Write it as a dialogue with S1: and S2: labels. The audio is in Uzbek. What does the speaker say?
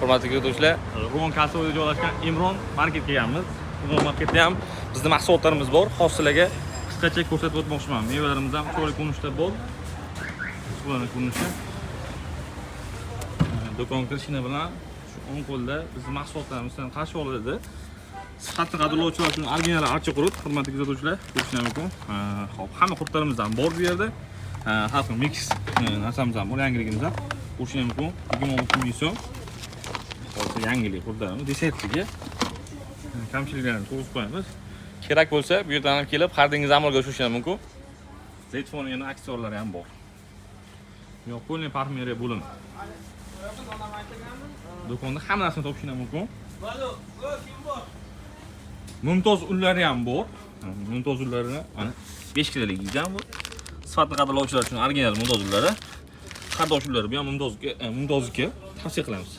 S1: Hurmatli kuzatuvchilar, Ruvon Kasovda joylashgan Imron marketga kelganmiz. Imron marketda ham bizni mahsulotlarimiz bor. Hozir sizlarga qisqacha ko'rsatib o'tmoqchiman. Mevalarimiz ham chiroyli ko'rinishda bor. Chiroyli ko'rinishda. Do'kon kirishini bilan shu o'ng qo'lda bizni mahsulotlarimiz qarshi oladi. Sifatni qadrlovchilar uchun original archa qurut, hurmatli kuzatuvchilar, ko'rishingiz mumkin. Xo'p, hamma qurtlarimiz ham bor bu yerda. Har xil mix narsamiz ham bor, yangiligimiz ham. Ko'rishingiz mumkin. 26 ming so'm. Hozir yangilik qurtlarimiz desertligi. Kamchiliklarni to'g'rizib qo'yamiz. Kerak bo'lsa, bu yerdan ham kelib, xaridingizni amalga oshirishingiz mumkin. Zaytfon yana aksessuarlari ham bor. Bu yoq полный parfyumeriya bo'limi. Do'konda hamma narsani topishingiz mumkin. Mumtoz unlari ham bor. Mumtoz unlarini mana 5 kilolik ekan bu. Sifatni qadrlovchilar uchun original mumtoz unlari. Qardosh unlari bu ham mumtozniki, tavsiya qilamiz.